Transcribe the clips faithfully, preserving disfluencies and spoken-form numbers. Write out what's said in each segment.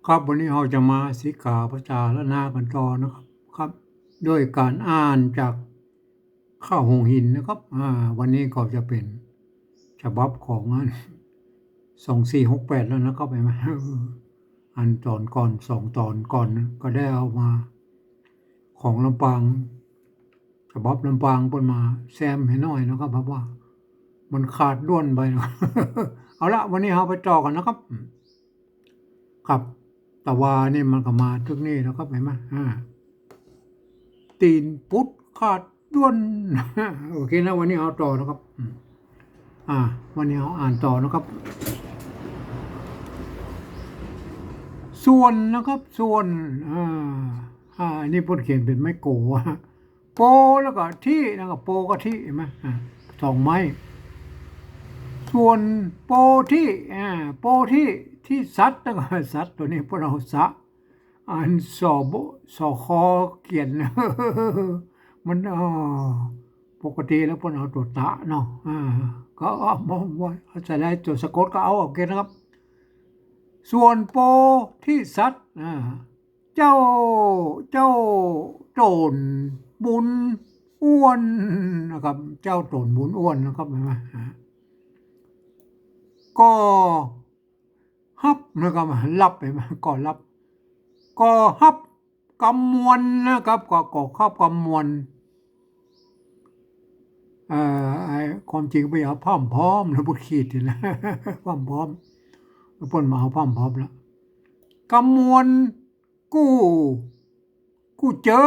ครับ วันนี้เฮาจะมาสิกขาปจารณากั๋นต่อนะครับ ครับ ด้วยก๋านอ่านจากข้าวหงส์หินนะครับ อ่า วันนี้ก็จะเป๋นฉบับของอัน สองสี่หกแปด แล้วนะครับ หันก่อ อ่านต๋อนก่อน สองต๋อนก่อนก็ได้เอามา ของลำปาง ฉบับลำปางเปิ้นมาแซมหื้อหน่อยนะครับ เพราะว่ามันขาดด่วนไปนะ เอาละ วันนี้เฮาไปต่อกั๋นนะครับ ครับ ตะวานี่มันก็มาเถิงนี่นะครับ หันก่อ อ่า ตี๋นปุ๊ดขาดด่วน โอเคนะ วันนี้เฮาต่อนะครับ อืม อ่า วันนี้เฮาอ่านต่อนะครับ ส่วนนะครับ ส่วน อ่า อ่า อันนี้เปิ้นเขียนเป๋นไม้โก โปแล้วก็ธินะครับ โปกับธิ หันก่อ อ่า สองไม้ ส่วนโปธิ อ่า โปธิ ธิสัตว์ แล้วก็สัตว์ตั๋วนี้เปิ้นเอาสะ อัน สบ สค เขียน มัน เอ่อ ปกติแล้วเปิ้นเอาตั๋วตะเนาะ อ่า ก็เอามาไว้ เอาใส่ได้ตั๋วสะกดก็เอา โอเคนะครับ ส่วนโปธิสัตว์ อ่า เจ้า เจ้าโต๋นบุญอ้วนนะครับ เจ้าโต๋นบุญอ้วนนะครับ หันก่อ อ่า ก็ฮับนะครับ ฮับ หันก่อ ฮับ ก็ฮับกำมวลนะครับ ก็ ก็ฮับกำมวล เอ่อ ไอ้ความจริงไปเอาพร่ำพร้อมนะ พุทธขีดนี่นะ พร่ำพร้อม เปิ้นมาเอาพร่ำพร้อมแล้ว กำมวล กู้ กู้เจ้อ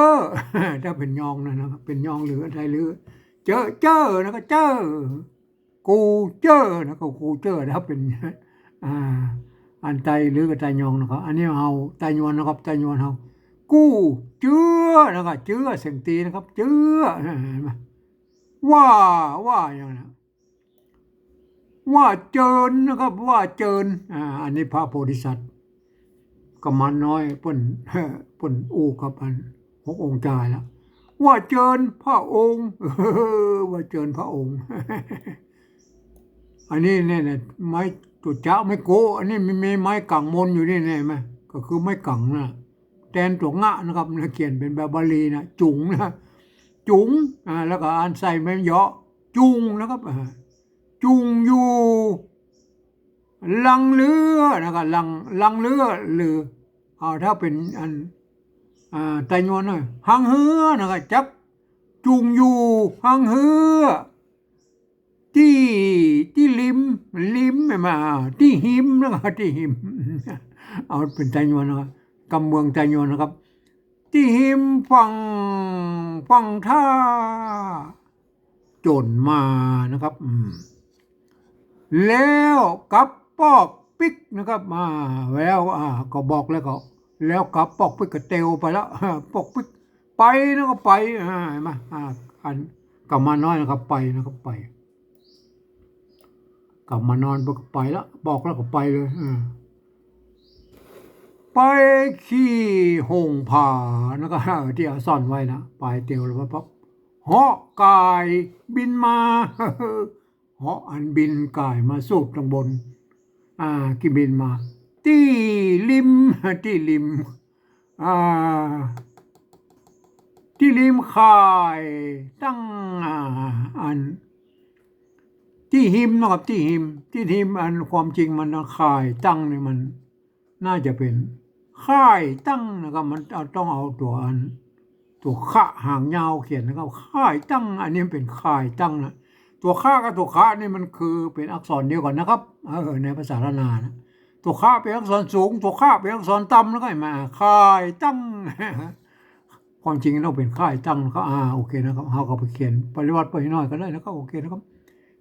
ถ้าเป๋นยองนะ นะครับ เป๋นยองหรือไตลือ เจ้อ เจ้อ นะก็เจ้อ กู้เจ้อ นะก็กู้เจ้อ ถ้าเป๋น อ่า อันไตลือกับไตยองนะครับ อันนี้เฮาไตยวนนะครับ ไตยวนเฮา กู้เจื้อ นะก็เจื้อ เสียงตี๋นะครับ เจื้อ หันก่อ ว่า ว่าอย่างนั้นนะ ว่าเจิญนะครับ ว่าเจิญ อ่า อันนี้พระโพธิสัตว์ กำมาน้อยเปิ้น เปิ้นอู้กับอันหกองค์จายละ ว่าเจิญพระองค์ ว่าเจิญพระองค์ อันนี้เนี่ยนะ ไม้ตั๋วจ๊ะ ไม้โก อันนี้มี มีไม้กั๋งมนอยู่นี่ หันก่อ ก็คือไม้กั๋งนะ แตนตั๋วงะนะครับ เขียนเป๋นแบบบาลีนะ จุ๋งนะ จุ๋ง อ่า แล้วก็อันใส่แม่นเยาะ จุ่งนะครับ อ่า จุ่งอยู่ หลังเฮือนะครับ หลัง หลังเฮือ หรือ อ่า ถ้าเป๋นอัน อ่า ไตยวนนะ หลังเฮือนะครับ จัก จุ่งอยู่ หลังเฮือ ตี้ ตี้ริม ริม หันก่อ ตี้ฮิมนะครับ ตี้ฮิม เอาเป๋นไตยวนนะครับ กำเมืองไตยวนนะครับ ตี้ฮิมฝั่ง ฝั่งท่า จ๋นมานะครับ อืม แล้วกับปอกปิ๊กนะครับ อ่า แล้ว อ่า ก็บอกแล้วก็ แล้วกับปอกปิ๊กก็เตียวไปละ ปอกปิ๊กไปนะก็ไป อ่า หันก่อ อ่า อันกำมาน้อยนะครับ ไปนะครับ ไป กำมาน้อยก็ไปละ บอกแล้วก็ไปเลย อ่า ไปขี่หงส์ผานะก็ ตี้เอาซ่อนไว้นะ ไปเตียวแล้วปั๊บ เหาะก๋ายบินมา เหาะอันบินก๋ายมาสูดตังบน อ่า กี่บินมา ตี้ริม ตี้ริม อ่า ตี้ริมข่ายตั้ง อ่า อัน ตี้ฮิมนะครับ ตี้ฮิม ตี้ฮิม อันความจริงมันนะ ข่ายตั้งนี่มัน น่าจะเป๋น ข่ายตั้งนะครับ มันเอา ต้องเอาตั๋วอัน ตั๋วขะหางยาวเขียนนะครับ ข่ายตั้ง อันนี้มันเป๋นข่ายตั้งนะ ตั๋วขะกับตั๋วขะนี่มันคือเป๋นอักษรเดียวกั๋นนะครับ เออ ในภาษาล้านนานะ ตั๋วขะเป๋นอักษรสูง ตั๋วขะเป๋นอักษรต่ำ แล้วก็หันก่อ ข่ายตั้ง ความจริงต้องเป๋นข่ายตั้งนะครับ อ่า โอเคนะครับ เฮาก็ไปเขียนปริวรรตไปหน่อยก็ได้นะครับ โอเคนะครับ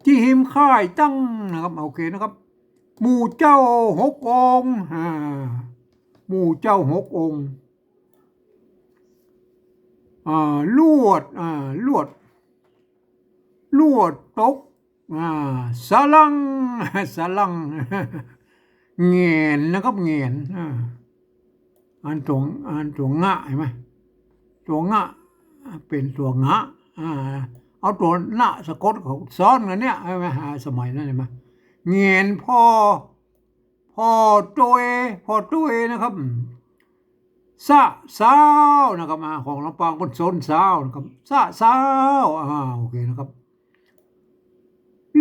ตี้ฮิมข่ายตั้งนะครับ โอเคนะครับ หมู่เจ้าหกองค์ อ่า หมู่เจ้าหกองค์ อ่า ลวด อ่า ลวด ลวดตก อ่า สะหลัง สะหลัง แหงนนะครับ แหงน อ่า อันตั๋ว อันตั๋วงะหันก่อ ตั๋วงะ เป๋นตั๋วงะ อ่า เอาตั๋วนะสะกดเขาซ้อนกั๋นเนี่ย หันก่อ อ่า สมัยนั้นหันก่อ แหงนผ่อ ผ่อตวย ผ่อตวยนะครับ สะซ้าวนะครับ อ่า ของลำปางเปิ้นส้นซ้าวนะครับ สะซ้าว อ่า โอเคนะครับ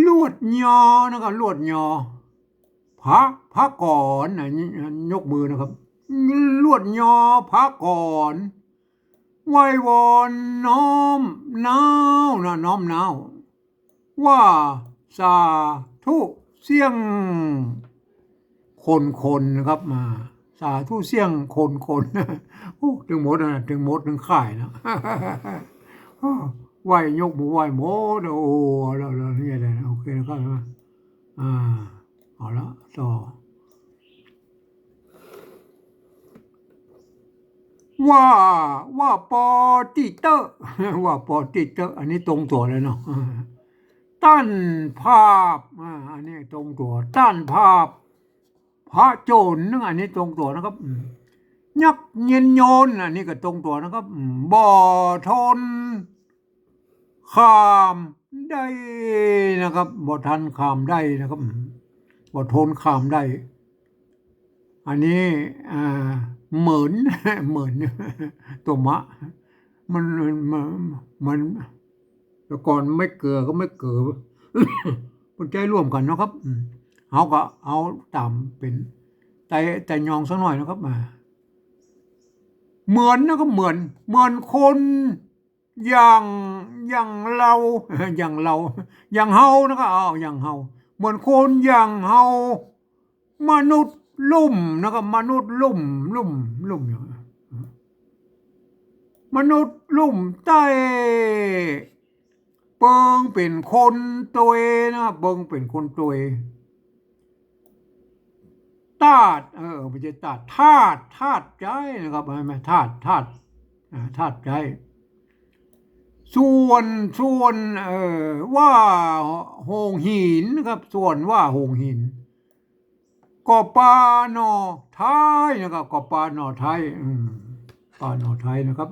ลวดยอนะครับ ลวดยอ พระ พระก่อนนะ ยกมือนะครับ ลวดยอพระก่อน ไหว้วอนน้อมน้าวนะ น้อมน้าว ว่าสาธุเสี้ยงคนคนนะครับ มา สาธุเสี้ยงคนคน โอ้ ตึงหมดนะ ตึงหมด ตึงข่ายนะ โอ้ ไหว้ ยกมือไหว้หมด โอ้ เอาละ เอาละ นี่แหละ โอเคนะครับ อ่า เอาละ ต่อ ว่า ว่าปอตี้เต๊อะ ว่าปอตี้เต๊อะ อันนี้ตรงตั๋วเลยเนาะ อ่า ต้านภาพ อ่า อันนี้ตรงตั๋ว ต้านภาพ พระโจ๋นนึ่ง อันนี้ตรงตั๋วนะครับ อืม ยักษ์เย็นยนต์ อันนี้ก็ตรงตั๋วนะครับ อืม บ่ทน ข้ามได้นะครับ บ่ทันข้ามได้นะครับ บ่ทนข้ามได้ อันนี้ อ่า เหมือน เหมือน ตั๋วมะ มัน มัน มัน แต่ก่อนไม้เกือก็ไม้เกือ มันใจ๊ร่วมกั๋นเนาะครับ อืม เฮาก็เอาต๋ามเป๋นไต ไตยองสักหน่อยนะครับ อ่า เหมือนนะครับ เหมือน เหมือนคน อย่าง อย่างเฮา อย่างเฮา อย่างเฮานะครับ เอาอย่างเฮา เหมือนคนอย่างเฮา มนุษย์ลุ่มนะครับ มนุษย์ลุ่ม ลุ่ม ลุ่มอย่าง มนุษย์ลุ่มใต้ เปิงเป๋นคนตวยนะครับ เปิงเป๋นคนตวย ธาตุ เออ ไม่ใช่ธาตุ ธาตุ ธาตุใจ๊นะครับ เห็นไหม ธาตุ ธาตุ อ่า ธาตุใจ๊ ส่วน ส่วน เอ่อ ว่าโฮงหินนะครับ ส่วนว่าโฮงหิน ก็ปาหน่อไท้นะครับ ก็ปาหน่อไท้ อืม ปาหน่อไท้นะครับ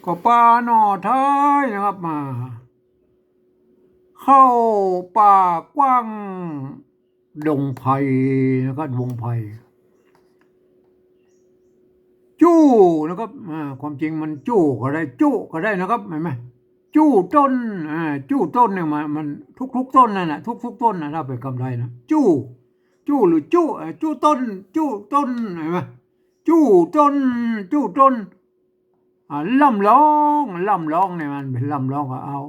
ก็ปาหน่อไท้นะครับ มา เข้าป่ากว้างดงไพรนะครับ ดงไพร จู้นะครับ อ่า ความจริงมันจู้ก็ได้ จุก็ได้นะครับ เห็นไหม จู้ต้น อ่า จู้ต้นเนี่ย มัน มันทุกๆ ต้นนั่นน่ะ ทุกๆ ต้นน่ะ ถ้าเป๋นกำไทยนะ จู้ จู้หรือจุ เอ่อ จู้ต้น จู้ต้น เห็นไหม จู้ต้น จู้ต้น อ่า ล่ำร้อง ล่ำร้องเนี่ย มันเป๋นล่ำร้องก็เอา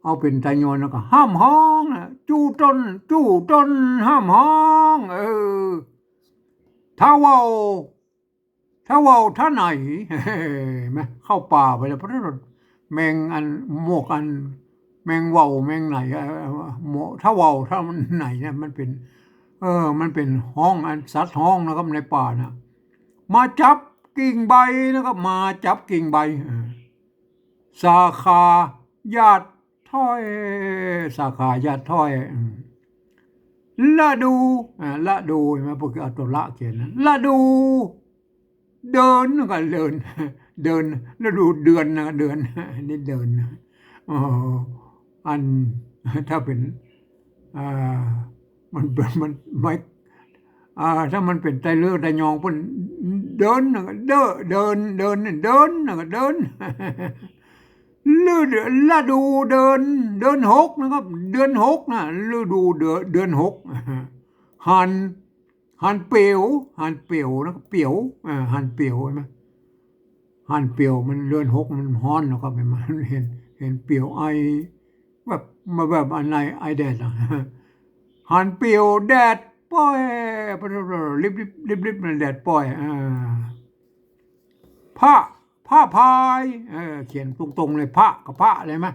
เอาเป๋นไตยองแล้วก็ฮ่ำฮ้องนะ จู้ต้น จู้ต้น ฮ่ำฮ้อง เออ ถ้าเว้า ถ้าเว้าถ้าไหน แม่ เข้าป่าไปแล้ว แมงอัน หมวกอัน แมงเว่าว แมงไหน เอ่อ หมวก ถ้าเว้าถ้ามันไหนเนี่ย มันเป๋น เออ มันเป๋นฮ้องอันสัตว์ฮ้องนะครับ ในป่านะ มาจับกิ่งใบนะครับ มาจับกิ่งใบ เออ สาขาหยาดถ้อย สาขาหยาดถ้อย อืม ฤดู อ่า ฤดู เห็นไหม พวกเอาตั๋วละเขียนนะ ฤดู เดินก็เดิน เดิน ฤดูเดือนนะ เดือน อันนี้เดินนะ อ๋อ อัน ถ้าเป๋น อ่า มัน มัน มัน อ่า ถ้ามันเป๋นไตเลิกไตยองเปิ้น เดินนะก็เด้อ เดิน เดิน เดินนะก็เดิน ฤดู ฤดูเดิน เดือนหกนะครับ เดือนหกนะ ฤดูเดือน เดือนหก หัน หันเปียว หันเปียวนะ เปียว อ่า หันเปียว เห็นไหม หันเปียว มันเดือนหกมันฮ้อนนะครับ เห็นไหม เห็น เห็นเปียวไอ แบบ มาแบบอันไหนไอแดดอะ หันเปียวแดดป้อย ริบๆ ริบๆ นะ แดดป้อย อ่า ผ้า ผ้าพาย เออ เขียนตรงๆ เลย ผ้ากับผ้าเลยไหม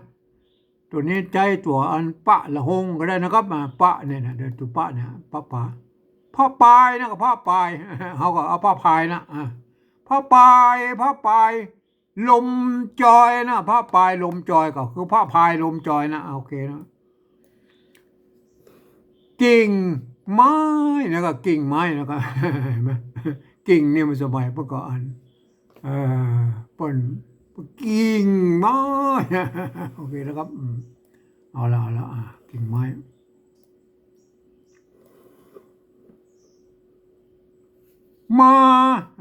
ตั๋วนี้ใจ๊ตั๋วอันปะละหงก็ได้นะครับ อ่า ปะเนี่ยนะ เดี๋ยวตั๋วปะเนี่ย ปะปา ผ้าปายนะ กับผ้าปาย เฮาก็เอาผ้าพายนะ อ่า ผ้าปาย ผ้าปาย ลมจอยนะ ผ้าปายลมจอยก็คือผ้าพายลมจอยนะ โอเคนะ กิ่งไม้นะก็ กิ่งไม้นะก็ เห็นไหม กิ่งเนี่ยมันสมัยเปิ้นก็อัน เอ่อ เปิ้น กิ่งไม้ โอเคนะครับ อืม เอาละ เอาละ อ่า กิ่งไม้ มา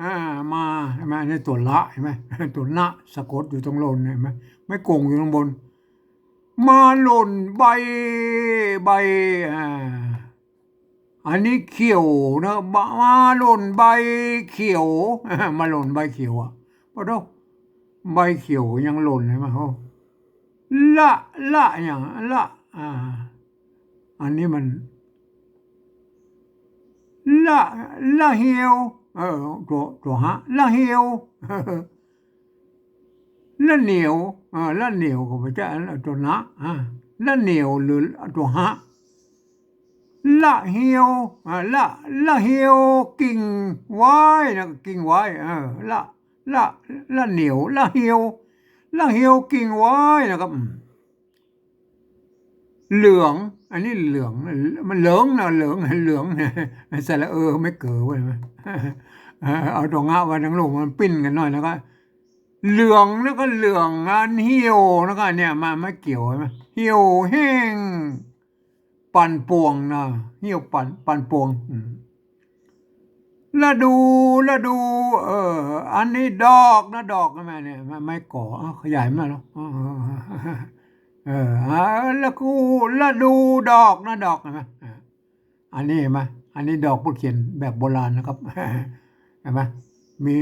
อ่า มา เห็นไหม อันนี้ตั๋วละเห็นไหม ตั๋วนะสะกดอยู่ตรงโลนเห็นไหม ไม้โก่งอยู่ข้างบน มาหล่นใบ ใบ อ่า อันนี้เขียวนะ มา มาหล่นใบเขียว มาหล่นใบเขียวอะ ปะโถ ใบเขียวยังหล่นเลยมา โอ้ ละ ละอย่าง ละ อ่า อันนี้มัน ละ ละเหี่ยว เออ ตั๋ว ตั๋วหะ ละเหี่ยว ละเหนียว อ่า ละเหนียวก็บ่ใจ้ ตั๋วนะ อ่า ละเหนียวหรือตั๋วหะ ละเหี่ยว อ่า ละ ละเหี่ยวกิ่งไว้นะ กิ่งไว้ เออ ละ ละ ละเหนียว ละเหี่ยว ละเหี่ยวกิ่งไว้นะครับ อืม เหลือง อันนี้เหลือง มันเหลืองนะ เหลือง เหลือง สระเออไม่เก๋อเว้ย เออ เอาตั๋วงะไว้ตังลุ่ม มันปิ้นกั๋นหน่อยนะครับ เหลืองแล้วก็เหลือง อันเหี่ยวนะครับ เนี่ย มันไม่เกี่ยวใช่ไหม เหี่ยวแห้ง ปั่นป่วงนะ เหี่ยวปั่น ปั่นป่วง อืม ฤดู ฤดู เออ อันนี้ดอกนะ ดอกใช่ไหมเนี่ย ไม้ ไม้ก๋อ เอาขยายมาแล้ว เออ เออ อ่า ฤดู ฤดูดอกนะ ดอก เห็นไหม อ่า อันนี้เห็นไหม อันนี้ดอกเปิ้นเขียนแบบโบราณนะครับ เห็นไหม มี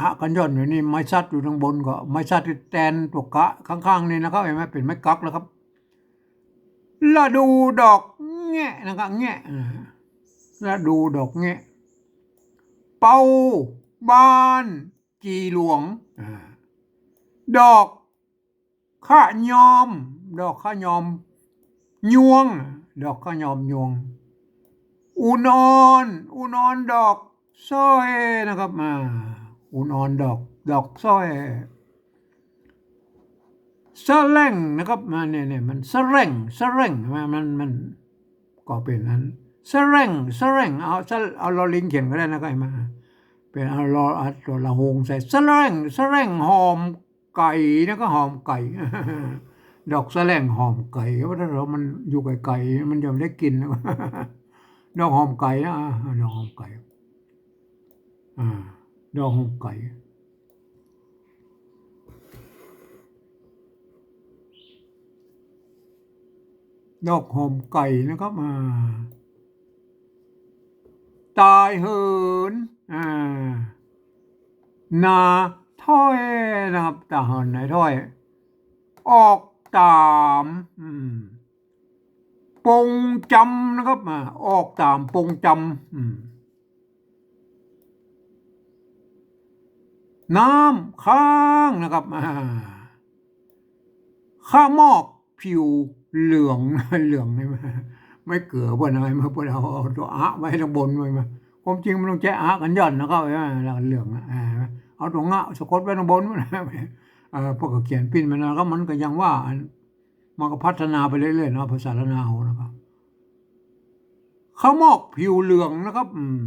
หะกั๋นหย่อนอยู่นี่ ไม้สัตว์อยู่ตังบนก็ ไม้สัตว์ที่แตนตั๋วกะข้างๆ นี่นะครับ เห็นไหม เป๋นไม้กั๊กแล้วครับ ฤดูดอกแงะนะครับ แงะ อ่า ฤดูดอกแงะ เปา บาน จีหลวง อ่า ดอกขะยอม ดอกขะยอมยวง ดอกขะยอมยวง อุนอ่อน อุนอ่อนดอกสร้อยนะครับ อ่า อุนอ่อนดอก ดอกสร้อย สะแหร่งนะครับ มาเนี่ย เนี่ย มันสะแหร่ง สะแหร่ง มา มัน มัน ก็เป๋นอัน สะแหร่ง สะแหร่ง เอาสะ เอาลอลิงเขียนก็ได้นะ ก็มา เป๋นเอาลอ เอาตั๋วละหงใส่ สะแหร่ง สะแหร่งหอมไก๋นะ ก็หอมไก๋ ดอกสะแหร่งหอมไก๋ ว่าถ้าเรามันอยู่ไก๋ๆ มันจะได้กลิ่น ดอกหอมไก๋นะ อ่า ดอกหอมไก๋ อ่า ดอกหอมไก๋ ดอกหอมไก๋นะครับ อ่า ต๋ายเหิน อ่า นาถ้อยนะครับ ต๋ายเหินนาถ้อย ออกต๋าม อืม ปงจำนะครับ อ่า ออกต๋ามปงจำ อืม น้ำค้างนะครับ อ่า ขะมอกผิวเหลือง เหลืองนี่ ไม้เก๋อเปิ้นเอาไว้ เปิ้นเอา เอาตั๋วอะไว้ตังบนไว้มา ความจริงมันต้องใจ๊อะกั๋นหย่อนนะครับ เออ แล้วเหลืองอะ อ่า เอาตั๋วงะสะกดไว้ตังบน เออ เปิ้นก็เขียนปิ้นมานะครับ มันก็ยังว่าอัน มันก็พัฒนาไปเรื่อยๆ เนาะ ภาษาล้านนาเฮานะครับ ขะมอกผิวเหลืองนะครับ อืม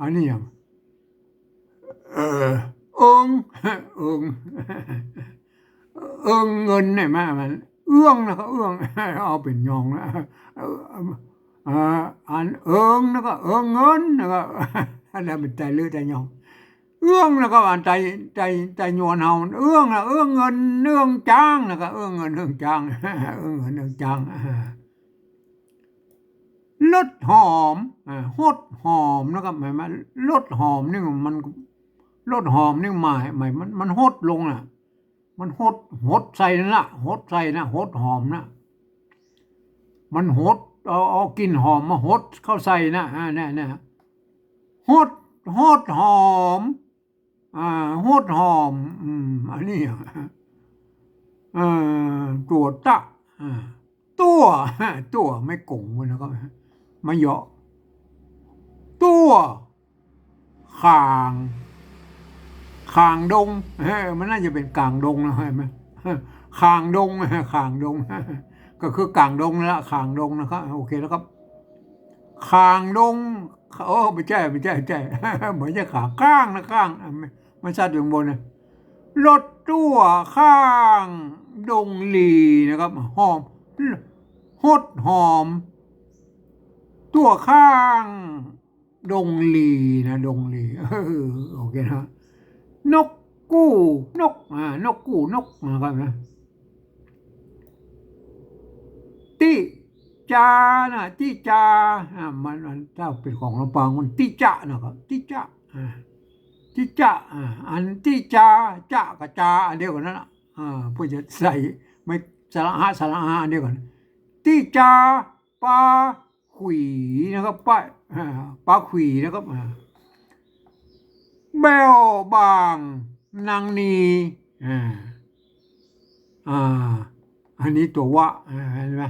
อันนี้หยัง เออ เอิง เอิง เอิงเงินเนี่ย มา มันเอื้องนะครับ เอื้อง เอาเป๋นยองนะ เออ อ่า อันเอิงนะครับ เอิงเงินนะครับ อันนั้นเป๋นไตลือไตยอง เอื้องนะครับ อันไต ไต ไตยวนเฮา เอื้องนะ เอื้องเงิน เอื้องจ๊างนะครับ เอื้องเงิน เอื้องจ๊าง เอื้องเงิน เอื้องจ๊าง อ่า ลดหอม อ่า หดหอมนะครับ หมาย หมาย ลดหอมนี่มัน ลดหอมนี่หมาย หมาย มัน มันหดลงน่ะ มันหด หดใส่นั่นละ หดใส่นะ หดหอมนะ มันหด เอา เอากลิ่นหอมมาหดเข้าใส่นะ อ่า เนี่ย เนี่ย หด หดหอม อ่า หดหอม อืม อันนี้ เอ่อ ตั๋วตะ อ่า ตั๋ว ตั๋วไม้ก๋งนะครับ มาเหยาะ ตั๋ว ข่าง ข่างดง เออ มันน่าจะเป๋นก่างดงนะ ใช่ไหม ข่างดง ข่างดง ก็คือก่างดงนั่นละ ข่างดงนะครับ โอเคแล้วครับ ข่างดง โอ้ ไม่ใช่ ไม่ใช่ ไม่ใช่ ไม่ใช่ข่าง ข้างนะ ข้าง อ่ะ ไม่ ไม่ชัดอยู่ข้างบนนะ รดตั้วข้างดงหลีนะครับ หอม หดหอม ตั้วข้างดงหลีนะ ดงหลี เออ โอเคนะ นกกู้นก อ่า นกกู้นกนะครับนะ ติจานะ ติจา อ่า มัน มัน ถ้าเป๋นของลำปางมันติจะนะครับ ติจะ อ่า ติจะ อ่า อันติจา จะกับจาอันเดียวกั๋นนั่นแหละ อ่า เปื้อจะใส่ไม้สระอะ สระอาอันเดียวกั๋น ติจา ปาขวีนะครับ ปา อ่า ปาขวีนะครับ อ่า แบ้วบางนางนี อ่า อ่า อันนี้ตั๋ววะ อ่า หันก่อ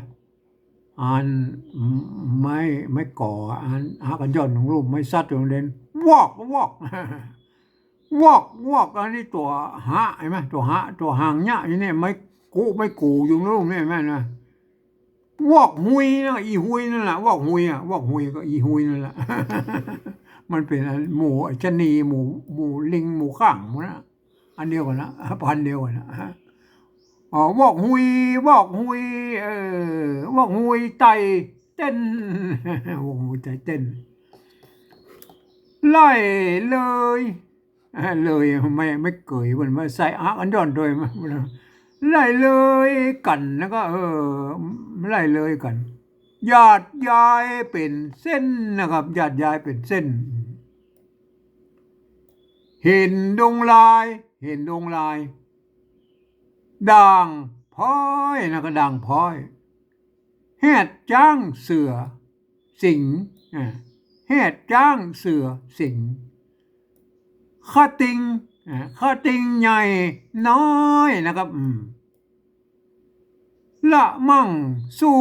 ไม้ ไม้ก๋อ อันหักอันย่อนลงลุ่ม ไม้สัดลงเด่น วอก วอก วอก วอก อันนี้ตั๋วหะ หันก่อ ตั๋วหะ ตั๋วหางเยียะอยู่เนี่ย ไม้กู้ ไม้กู้อยู่ลุ่มเนี่ย หันก่อ วอกหุยนะ อี่หุยนั่นแหละ วอกหุยอะ วอกหุยก็อี่หุยนั่นแหละ มันเป๋นอันหมู่ชะนี หมู่ หมู่ลิง หมู่ข้างหมู่นะ อันเดียวกั๋นนะ พันธุ์เดียวกั๋นนะ อ๋อ วอกหุย วอกหุย เออ วอกหุยไต่เต้น วอกหุยไต่เต้น ไล่เลย เลย ไม้ ไม้เกย มันมาใส่อะอันย่อนโดย ไล่เลยกั๋น แล้วก็ เออ ไล่เลยกั๋น หยาดยายเป๋นเส้นนะครับ หยาดยายเป๋นเส้น เห็นดงลาย เห็นดงลาย ด่างพร้อยนะ ก็ด่างพร้อย แฮดจ๊างเสือสิงห์ อ่า แฮดจ๊างเสือสิงห์ ขะติง อ่า ขะติงใหญ่น้อยนะครับ อืม ละมั่งสู้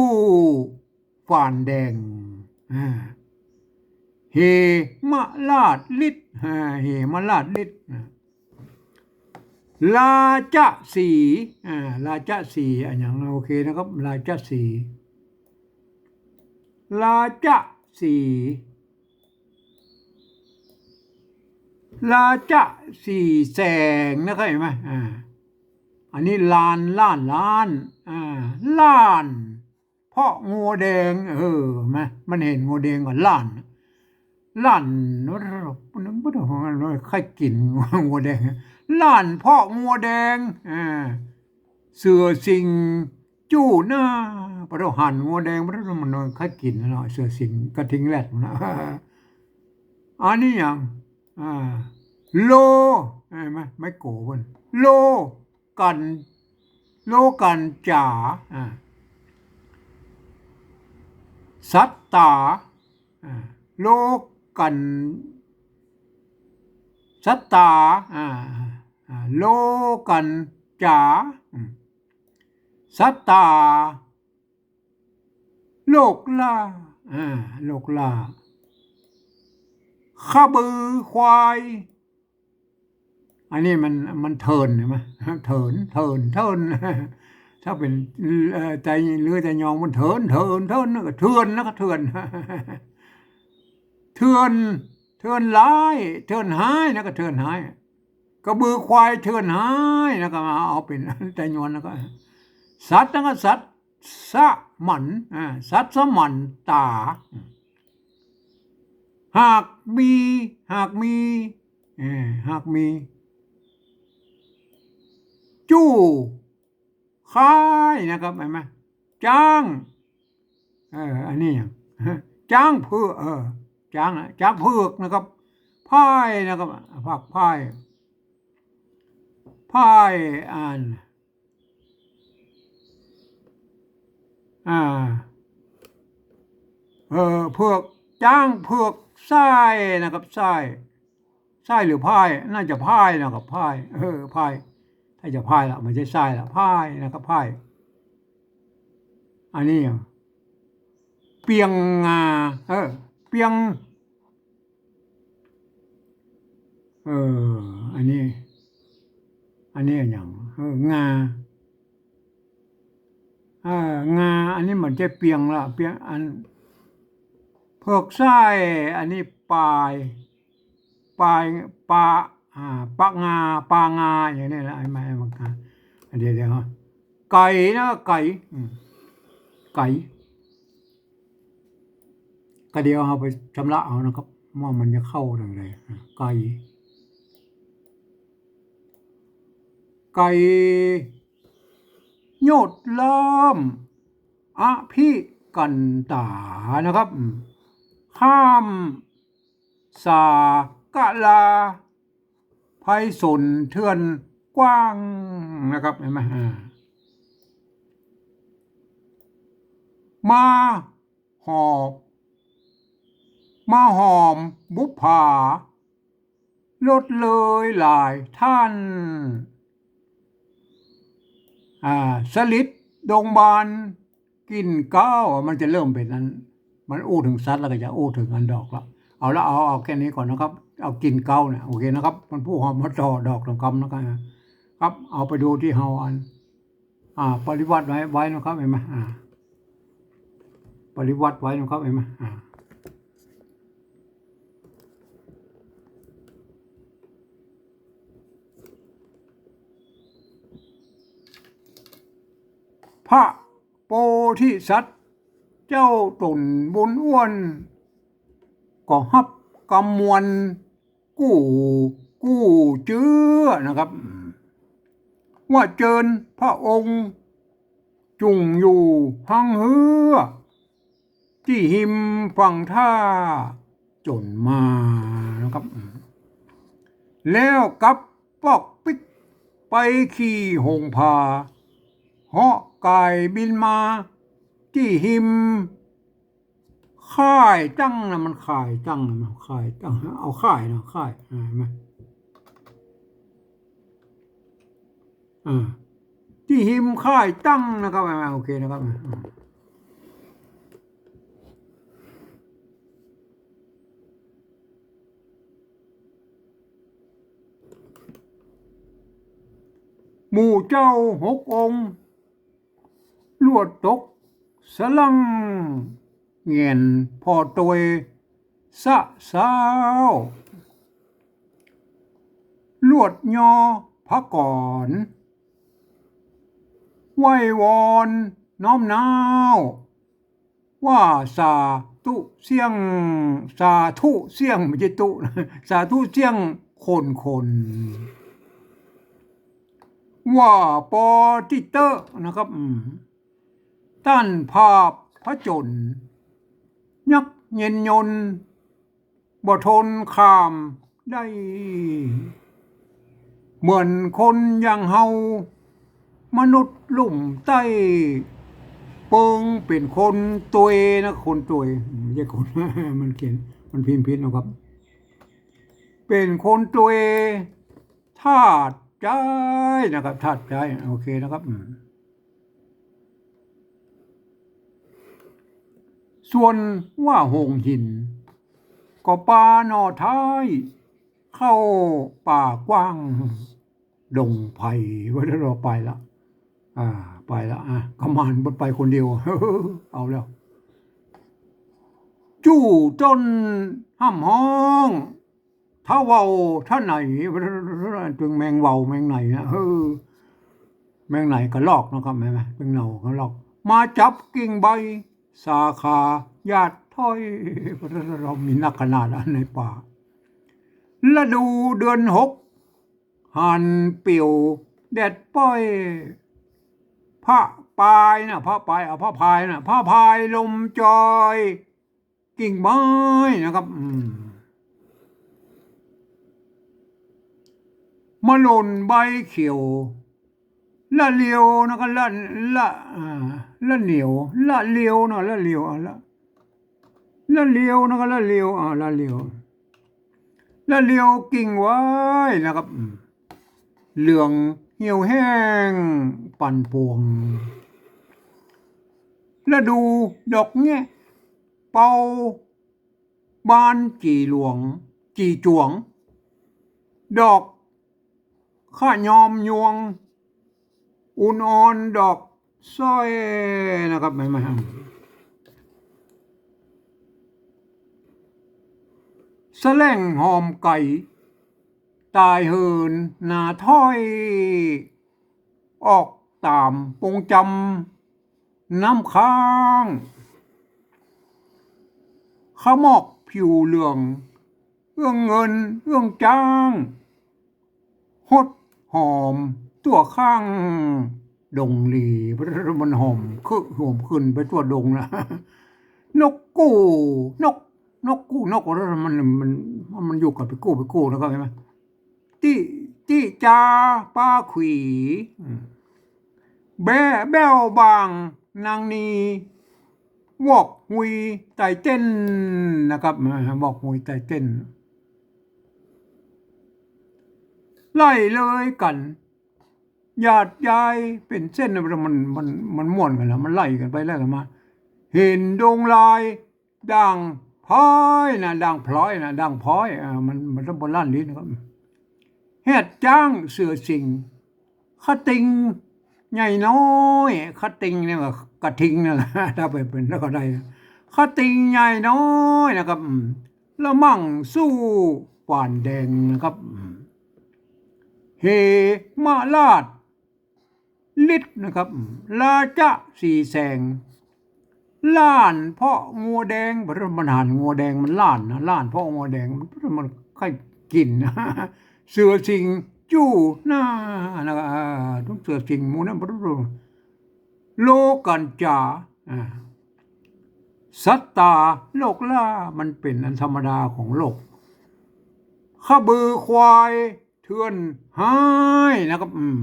ฝานแดง อ่า เหมราชฤทธิ์ อ่า เหมราชฤทธิ์ อ่า ราชสีห์ อ่า ราชสีห์ อะหยัง โอเคนะครับ ราชสีห์ ราชสีห์ ราชสีห์แสงนะครับ หันก่อ อ่า อันนี้ล้าน ล้าน ล้าน อ่า ล้าน เพราะงัวแดง เออ หันก่อ มันเห็นงัวแดงก็ล้าน ล้าน นึกบ่ได้ว่าใค่กิ๋นงัวแดง ล้านเพราะงัวแดง อ่า เสือสิงห์จู้หน้า ปะโถหันงัวแดง ปะโถมันใค่กิ๋นเนาะ เสือสิงห์กระทิงแรดนะ อันนี้หยัง อ่า โล หันก่อ ไม้โกมัน โลกัญ โลกัญจ๋า อ่า สัตตา อ่า โลกัญ สัตตา อ่า อ่า โลกัญจ๋า อืม สัตตา โลกล้า อ่า โลกล้า ขะบือควาย อันนี้มัน มันเถิน หันก่อ เถิน เถิน เถิน ถ้าเป๋น เอ่อ ไต หรือไตยองมันเถิน เถิน เถิน ก็เถื่อนนะ ก็เถื่อน เถื่อน เถื่อนร้าย เถื่อนฮ้ายนะ ก็เถื่อนฮ้าย กระบือควายเถื่อนฮ้ายนะ ก็มาเอาเป๋นไตยวนนะ ก็ สัตว์นะ ก็สัตว์ สมัน อ่า สัตว์สมันต๋า หากมี หากมี เออ หากมี จู้ คายนะครับ หันก่อ จ๊าง เออ อันนี้หยัง จ๊างเผือก เออ จ๊างอะ จ๊างเผือกนะครับ พ่ายนะครับ ผักพ่าย พ่าย อ่าน อ่า เออ เผือก จ๊างเผือก ส้ายนะครับ ส้าย ส้ายหรือพ่าย น่าจะพ่ายนะครับ พ่าย เออ พ่าย ถ้าจะพ่ายละ ไม่ใช่ส้ายละ พ่ายนะครับ พ่าย อันนี้ เปียงงา เออ เปียง เออ อันนี้ อันนี้อะหยัง เออ งา เออ งา อันนี้มันจะเปียงละ เปียง อัน เผือกส้าย อันนี้ปาย ปาย ปา อ่า ปะงา ปางา อย่างนี้นะ ไอ้ไม้ ไอ้ไม้ อ่า เดี๋ยว เดี๋ยว ไก๋นะ ไก๋ อืม ไก๋ ก็เดี๋ยวเอาไปชำระเอานะครับ ว่ามันจะเข้าอย่างไร อ่า ไก๋ ไก๋ โยชน์ล้อม อภิกันตา นะครับ อืม ข้ามสากลา ไพศาลเถื่อนกว้าง นะครับ เห็นไหม อ่า มาหอบ มาหอมบุปผา ลดเลยหลายท่าน อ่า สลิดดงบาน กิ่นเก๊า มันจะเริ่มเป๋นอัน มันอู้เถิงสัตว์แล้วก็จะอู้เถิงอันดอกละ เอาละ เอา เอาแค่นี้ก่อนนะครับ เอากิ่นเก๊าเนี่ย โอเคนะครับ มันผู้หอมมาต่อดอกทองคำนะครับ ครับ เอาไปดูตี้เฮาอัน อ่า ปริวรรตไว้ ไว้นะครับ เห็นไหม อ่า ปริวรรตไว้นะครับ เห็นไหม อ่า พระโพธิสัตว์ เจ้าต๋นบุญอ้วน ก็ฮับกำมวล กู้ กู้เจื้อนะครับ ว่าเจิญพระองค์ จุ่งอยู่ฮังเฮือ ตี้ฮิมฝั่งท่า จ๋นมานะครับ แล้วกับปอกปิ๊ก ไปขี่หงส์ผา เหาะก๋ายบินมา ตี้ฮิม ข่ายตั้งนะ มันข่ายตั้งนะ มันข่ายตั้ง เอาข่ายนะ ข่าย อ่า เห็นไหม อ่า ตี้ฮิมข่ายตั้งนะครับ อ่า โอเคนะครับ อ่า หมู่เจ้าหกองค์ ลวดตกสะลั้งแหงนผ่อตวยสะซ้าว ลวดยอพระกร ไหว้วอนน้อมน้าว ว่าสาธุเสี้ยง สาธุเสี้ยง ไม่ใช่ตุ๊ สาธุเสี้ยงคนคน ว่าปอตี้เต๊อะนะครับ อืม ต้านผาบผจญ ยักษ์เย็นยนต์ บ่ทนข้ามได้ เหมือนคนอย่างเฮา มนุษย์ลุ่มใต้ เปิงเป๋นคนตวยนะ คนตวย ไม่ใช่คน มันเขียน มันพิมพ์ผิดนะครับ เป๋นคนตวย ธาตุใจ๊นะครับ ธาตุใจ๊ โอเคนะครับ อืม ส่วนว่าหงส์หิน ก็ปาหน่อท้าย เข้าป่ากว้าง ดงไพร ว่าแล้วเราไปละ อ่า ไปละ อ่ะ กำมานมันไปคนเดียว เอาแล้ว จู้จ้นฮ่ำฮ้อง ทะเวาทะไหน ตึงแมงเวาแมงไหนนะ เออ แมงไหนกระรอกนะครับ แม่นไหม แมงเนากระรอก มาจับกิ่งใบ สาขาหยาดถ้อย เรามีนักขนาดอันในป่า ฤดูเดือนหก หันปิวแดดป้อย พระปายนะ พระปาย เอาพระพายนะ พระพายลมจอย กิ่งไม้นะครับ อืม มาหล่นใบเขียว ละเลียวนะ ก็ละ ละ อ่า ละเหนียว ละเลียวนะ ละเลียว อ่ะ ละ ละเลียวนะ ก็ละเลียว อ่า ละเลียว ละเลียวกิ่งไว้นะครับ อืม เหลืองเหี่ยวแห้งปั่นป่วง ฤดูดอกแงะ เป่าบานจี่หลวง จี่จวง ดอกขะยอมยวง อุ่นอ่อนดอกสร้อยนะครับ แม่นไหม สะแหล่งหอมไก๋ ตายเหินหนาถ้อย ออกต๋ามปงจำน้ำค้าง ขมอกผิวเหลือง เอื้องเงินเอื้องจ๊าง หดหอมตั๋วข้างดงหลี มันหอมคือหอมขึ้นไปทั่วดงนะ นกกู้ นก นกกู้ นกอะไร มัน มัน มันอยู่กับไปกู้ ไปกู้ แล้วก็ใช่ไหม ตี้ ตี้จาปาขวี อืม แบ้ แบ้วบางนางนี วอกหุยไต่เต้นนะครับ อ่า วอกหุยไต่เต้น ไล่เลยกั๋น หยาดยายเป๋นเส้น มัน มัน มันม่วนกั๋นนะ มันไล่กั๋นไปไล่กั๋นมา เห็นดงลายด่างพร้อยนะ ด่างพร้อยนะ ด่างพร้อย อ่า มัน มันต้องบนล้านลิ้นนะครับ แฮดจ๊างเสือสิงห์ ขะติงใหญ่น้อย ขะติงเนี่ยก็กระทิงนั่นแหละ ถ้าไปเป๋นแล้วก็ได้นะ ขะติงใหญ่น้อยนะครับ อืม ละมั่งสู้ฝ่านแดงนะครับ อืม เหมราชฤทธิ์นะครับ อืม ราชะสีแสง ล่านเพาะงัวแดง มันหันงัวแดงมันล่านนะ ล่านเพาะงัวแดง มัน มันใค่กิ๋น เสือสิงห์จู้หน้านะครับ อ่า ต้องเสือสิงห์หมู่นั้น โลกัญจา อ่า สัตตาโลกล่า มันเป๋นอันธรรมดาของโลก ขะบือควายเถื่อนฮ้ายนะครับ อืม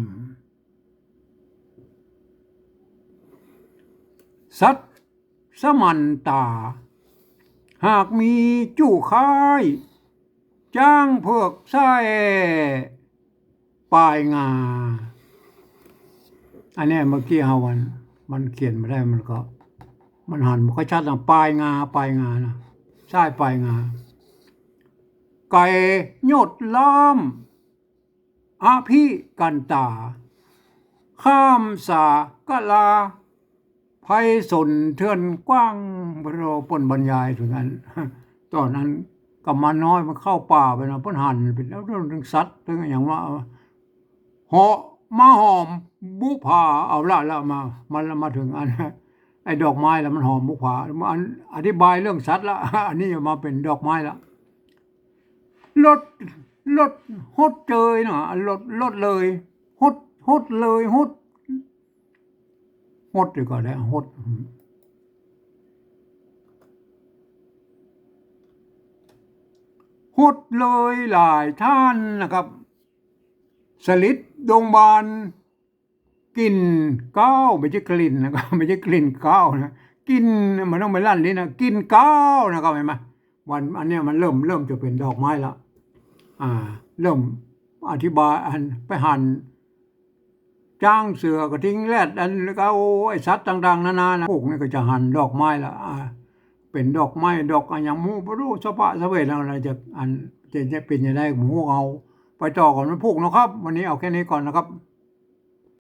สัตว์สมันตา หากมีจู้ค้าย จ๊างเผือกสายปลายงา อันเนี้ยเมื่อกี้เฮามัน มันเขียนบ่ได้ มันก็ มันหันบ่ค่อยชัดนะ ปลายงา ปลายงานะ สายปลายงา ไก่ยดล้อม อภิกันตา ข้ามสากะลา ไพศาลเถื่อนกว้าง พระโอษฐ์เปิ้นบรรยายเถิงอัน ต๋อนอันกุมารน้อยมันเข้าป่าไปนะ เปิ้นหันเป๋น แล้วเถิงสัตว์ เถิงอะหยังวะ เหาะมาหอมบุปผา เอาละละมา มันละมาเถิงอัน ไอ้ดอกไม้ละมันหอมบุปผา อันอธิบายเรื่องสัตว์ละ อันนี้มาเป๋นดอกไม้ละ หด หด หดเจยเนาะ หด หดเลย หด หดเลย หด หดดีกว่าได้ หด หดเลยหลายท่านนะครับ สลิดดงบาน กลิ่นก้าว ไม่ใช่กลิ่นนะครับ ไม่ใช่กลิ่นก้าวนะ กลิ่น มันต้องไปล้านลิ้นนะ กลิ่นก้าวนะครับ หันก่อ วัน อันเนี้ยมันเริ่ม เริ่มจะเป๋นดอกไม้ละ อ่า เริ่มอธิบาย อันไปหันจ๊างเสือกระทิงแรด อันแล้วก็ โอ้ ไอ้สัตว์ต่างๆ นานานะ พวกนี้ก็จะหันดอกไม้ละ อ่า เป๋นดอกไม้ ดอกอะหยังบ่ฮู้ บ่ฮู้สะพะสะเวทอะไร จะ อัน จะ จะเป๋นจะได๋ บ่ฮู้ เอาไปต่อก่อนวันพูกเนาะครับ วันนี้เอาแค่นี้ก่อนนะครับ